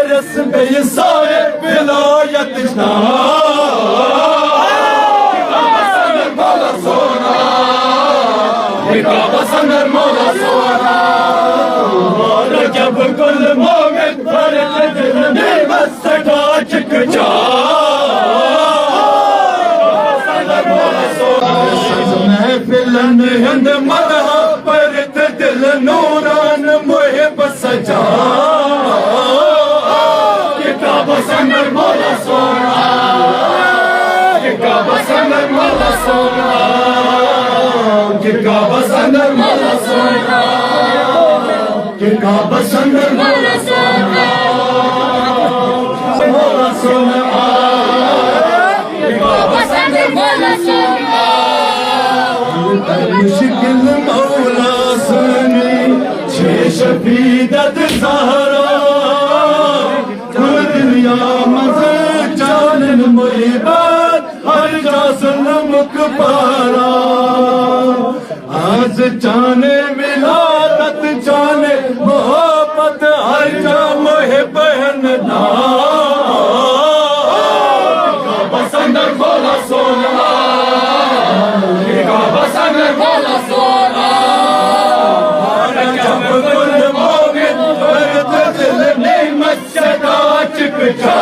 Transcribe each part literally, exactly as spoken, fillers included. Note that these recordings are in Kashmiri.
یس بیٚیہِ سارے ولایتٕچ ناو۔ کعبس اندر مولا سونا، یہِ کعبس اندر مولا سونا۔ رجب گل مومن، فرد دل میں بس سٹا چکچا۔ محفلن ہند مدح پر تہ دل نوران محب سجا۔ کعبس اندر مولا سونا، کعبس اندر مولا سونا، کعبس اندر مولا سونا۔ کعبس اندر مولا سونا، مولا سونا۔ کعبس اندر مولا سونا۔ مشکل مولا سنی، چھ شفیع دد زہرا۔ دنیا مز چانن محبت، ہر جا سلمک پارا۔ آز چانے ولادت، چانے محبت، ہر جا محب ہن نا۔ کعبس اندر مولا سونا، کعبس اندر مولا سونا۔ ہر جب کل مومن، ہر دل نعمت سدا چکچا۔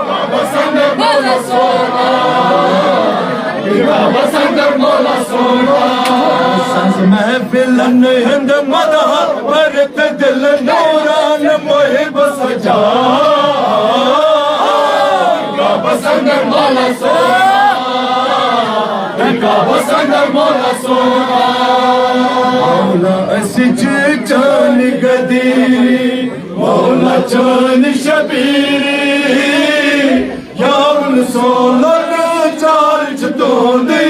کعبس اندر مولا سونا، کعبس اندر مولا سونا۔ سز محفلن ہند مدح پر تہ دل نوران محب سجا۔ کعبس اندر مولا سونا، کعبس اندر مولا سونا۔ مولا، اسہِ چھِ چانہِ غدیٖری، مولا، چانہِ شبیٖری۔ یاوُل سولر چار چھِ تُہُنٛدٕے،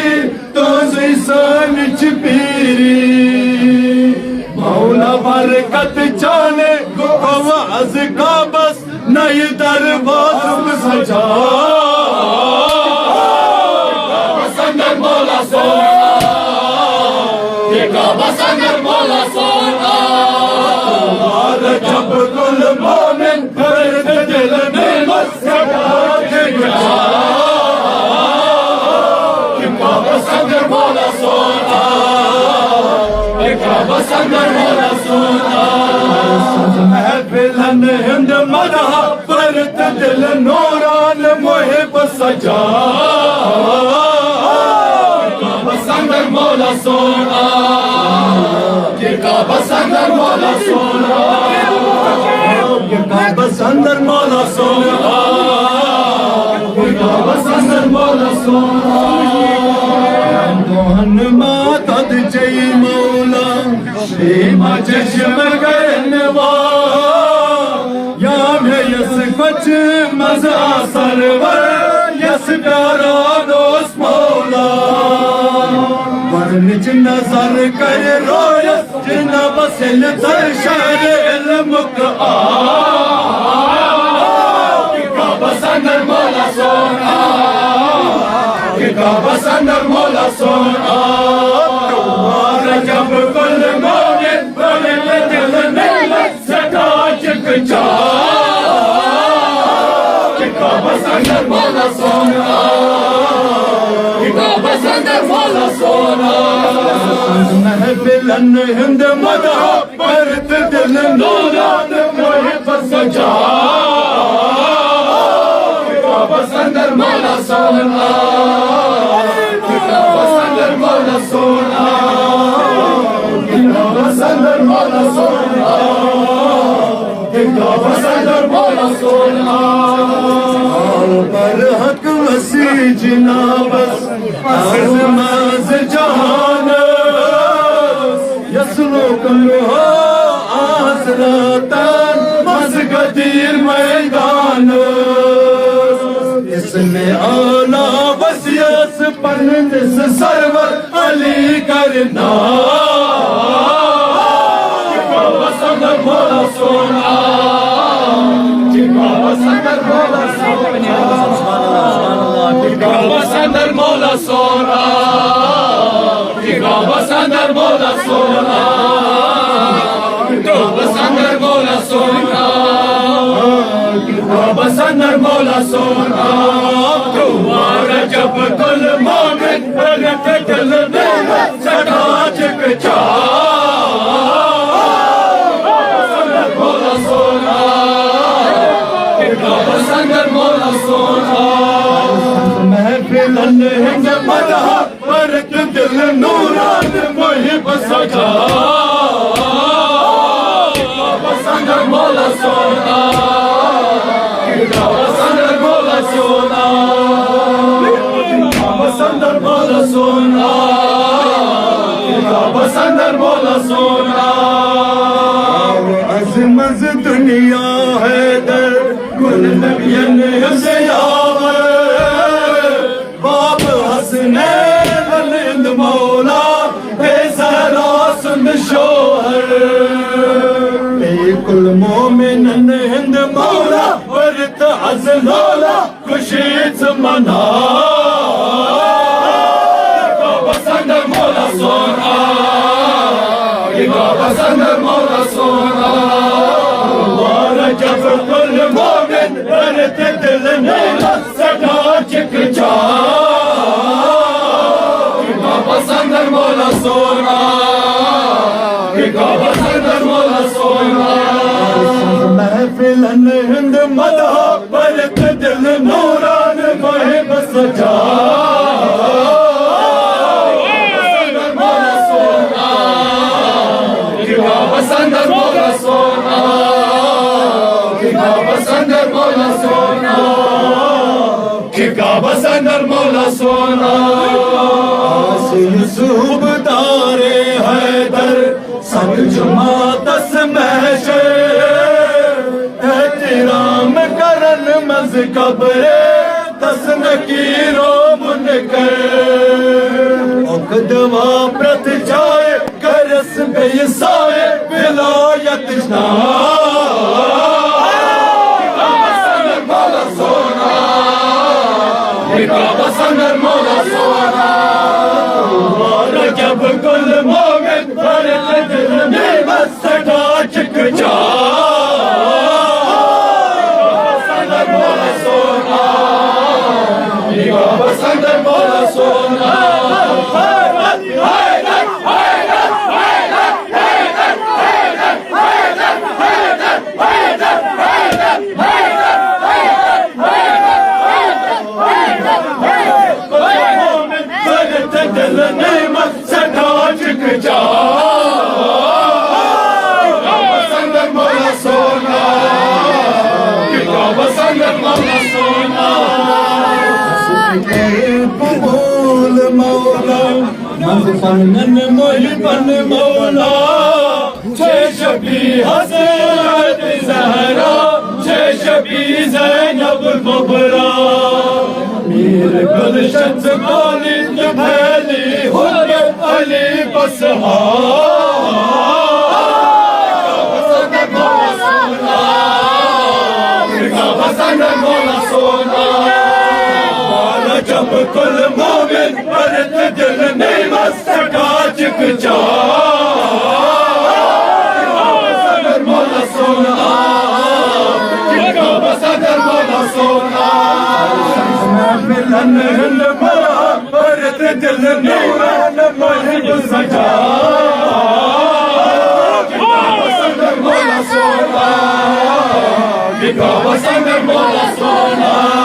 تُہٕنٛزٕے سٲنۍ چھِ پیٖری۔ مولا، برکت چانہِ گوٚو از کعبس نَیہِ دروازُک سجا۔ کعبس اندر مولا سونا، یہِ کعبس اندر مولا سونا۔ رجب گل مومن، فرد دل نعمت سدا چکچا۔ کعبس اندر مولا سونا، کعبس اندر مولا سونا۔ محفلن ہند مدح پر تہ دل نوران محب سجا۔ کعبس اندر مولا سونا، کعبس اندر مولا سونا۔ کعبس اندر مولا سونا، کعبس اندر مولا سونا۔ دۄہن مدد چے مولا، بیٚیہِ ما چشم کرن وا۔ یا مےٚ یس کۄچہِ منٛز آ سرور، یس پیاران اوس مولا۔ گۄڈنِچ نظر کرِ رویس جنابس، ییٚلہِ در شہر علمُک آو۔ کعبس اندر مولا سونا، کعبس اندر مولا سونا۔ رجب گل مومن، بڑے دل نعمت سدا چکچا۔ کعبس اندر مولا سونا، کعبس اندر مولا سونا۔ محفلن ہند مدح پر تہ دل نوران محب سجا۔ کعبس اندر مولا سونا، کعبس اندر مولا سونا، کعبس اندر مولا سونا، کعبس اندر مولا سونا۔ برحق وسیع جنابس، از مز جہانس، یس لوکن ہو آز راتن مز غدیر میدان۔ اس میں اعلیٰ وسیعس پننس سرور علی کرنا۔ کعبس اندر مولا سونا، کعبس اندر مولا سونا، کعبس اندر مولا سونا۔ کعبس اندر مولا سونا، کعبس اندر مولا سونا۔ بسندر مولا سونا، تمہارا جب کل مومن، رنت دل میں سدا چکچا۔ بسندر مولا سونا، بسندر مولا سونا۔ محفل ہند مدح، برت دل نوران محب سجا۔ بسندر مولا سونا، بسندر مولا سونا، بسندر مولا سونا، بسندر مولا سونا۔ از مز دنیا حیدر، گل نبیان حسین، باب حسنین ہند مولا، اے زہرا سند شوہر۔ اے کل مومنن ہند مولا، ورت از لولا، خوشی چ منا۔ بسندر مولا سونا، بسندر مولا سونا۔ مبارک جب کل مومن، ورت دل نیلا سدا چکچا۔ بسندر مولا سونا، بسندر مولا سونا۔ محفلن ہند مدح، برت دل نوران محب سجا۔ بسندر مولا سونا، بسندر مولا سونا، بسندر مولا سونا۔ کہ کعبہ سندر مولا سونا۔ آس یوسف دار حیدر، سب جماعت اس محشر۔ احترام کرن مز قبر، تس نکیر و منکر۔ اک دعا پرت جائے، کرس بے سائے ولایت جنا۔ بسندر مولا سونا، بسندر مولا سونا۔ جب کل مومن فرق دل میں بس سدا چکچا۔ بسندر مولا سونا، بسندر مولا سونا۔ سدا چکچا۔ بسندر مولا سونا، بسندر مولا سونا۔ قبول مولا، مغفرن محبن مولا۔ چه شبی حضرت زهرا، چه شبی زینب کبرا۔ میر گلشن زبانی که پهلی حب علی بسها۔ بسندر مولا سونا، مولا جب کل مومن برت دل نیمس سٹا چکچا۔ بسندر مولا سونا، بسندر مولا سونا۔ محفلن ہند مرا، برت دل نوران محب سجا۔ بسندر مولا سونا، بسندر مولا سونا۔